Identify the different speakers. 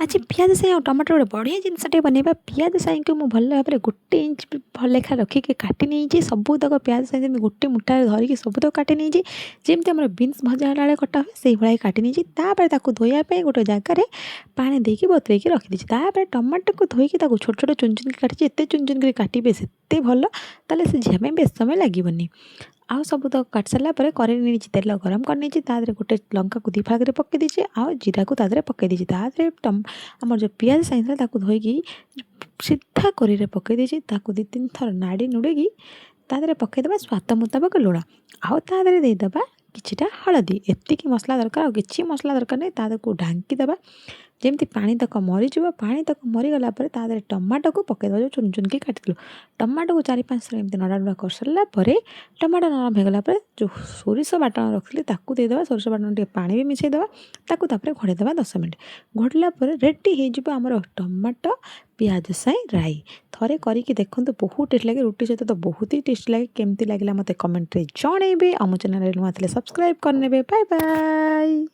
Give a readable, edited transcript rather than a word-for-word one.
Speaker 1: ଆଜି ପିଆଜ ସାଇଁ ଆଉ ଟମାଟୋ ଗୋଟେ ବଢ଼ିଆ ଜିନିଷଟେ ବନେଇବା। ପିଆଜ ସାଇଁକୁ ମୁଁ ଭଲ ଭାବରେ 1 ଇଞ୍ଚ ଭଲ ଲେଖା ରଖିକି କାଟି ନେଇଛି। ସବୁତକ ପିଆଜ ସାଇଁ ଯେମିତି ଗୋଟେ ମୁଠାରେ ଧରିକି ସବୁତକ କାଟି ନେଇଛି। ଯେମିତି ଆମର ବିନ୍ସ ଭଜା ହେଲା ବେଳେ କଟା ହୁଏ, ସେଇଭଳିଆ କାଟି ନେଇଛି। ତାପରେ ତାକୁ ଧୋଇବା ପାଇଁ ଗୋଟେ ଜାଗାରେ ପାଣି ଦେଇକି ବତୁରେଇକି ରଖିଦେଇଛି। ତାପରେ ଟମାଟୋକୁ ଧୋଇକି ତାକୁ ଛୋଟ ଛୋଟ ଚୁନ ଚୁନ କରି କାଟିଛି। ଯେତେ ଚୁନ ଚୁନ କରି କାଟିବେ, ସେତେ ଭଲ। ତାହେଲେ ସିଝିବା ପାଇଁ ବେଶୀ ସମୟ ଲାଗିବନି। ଆଉ ସବୁ ତକ କାଟି ସାରିଲା ପରେ କରେଇ ନେଇଛି, ତେଲ ଗରମ କରିନେଇଛି। ତା ଦେହରେ ଗୋଟେ ଲଙ୍କାକୁ ଦୁଇ ଫାଳ ପକାଇ ଦେଇଛି ଆଉ ଜିରାକୁ ତା ଦେହରେ ପକାଇ ଦେଇଛି। ତା ଦେହରେ ଆମର ଯେଉଁ ପିଆଜ ସାଇଁଥିଲା, ତାକୁ ଧୋଇକି ସିଧା କରେଇରେ ପକାଇ ଦେଇଛି। ତାକୁ ଦୁଇ ତିନି ଥର ନାଡ଼ି ନୁଡ଼େଇକି ତା ଦେହରେ ପକାଇଦେବା ସ୍ୱାଦ ମୁତାବକ ଲୁଣ ଆଉ ତା ଦେହରେ ଦେଇଦେବା କିଛିଟା ହଳଦୀ। ଏତିକି ମସଲା ଦରକାର, ଆଉ କିଛି ମସଲା ଦରକାର ନାହିଁ। ତା ଦେହକୁ ଢାଙ୍କି ଦେବା, ଯେମିତି ପାଣି ତକ ମରିଯିବ। ପାଣି ତକ ମରିଗଲା ପରେ ତା ଦେହରେ ଟମାଟୋକୁ ପକାଇଦେବା, ଯେଉଁ ଚୁନ ଚୁନକି କାଟିଥିଲୁ। ଟମାଟୋକୁ ଚାରି ପାଞ୍ଚ ଥର ଏମିତି ନଡ଼ା ନଡ଼ା କରିସାରିଲା ପରେ, ଟମାଟୋ ନରମ ହେଇଗଲା ପରେ, ଯେଉଁ ସୋରିଷ ବାଟଣ ରଖିଥିଲି, ତାକୁ ଦେଇଦେବା। ସୋରିଷ ବାଟଣ ଟିକେ ପାଣି ବି ମିଶାଇଦେବା ତାକୁ। ତାପରେ ଘୋଡ଼େଇ ଦେବା 10 ମିନିଟ୍। ଘୋଡ଼ିଲା ପରେ ରେଡ଼ି ହେଇଯିବ ଆମର ଟମାଟୋ ପିଆଜ ସାଇଁ ରାଇ। ଥରେ କରିକି ଦେଖନ୍ତୁ, ବହୁତ ଟେଷ୍ଟ ଲାଗେ। ରୁଟି ସହିତ ତ ବହୁତ ହି ଟେଷ୍ଟି ଲାଗେ। କେମିତି ଲାଗିଲା, ମୋତେ କମେଣ୍ଟରେ ଜଣେଇବେ। ଆମ ଚ୍ୟାନେଲରେ ନୂଆ ଥିଲେ ସବସ୍କ୍ରାଇବ୍ କରିନେବେ। Bye bye.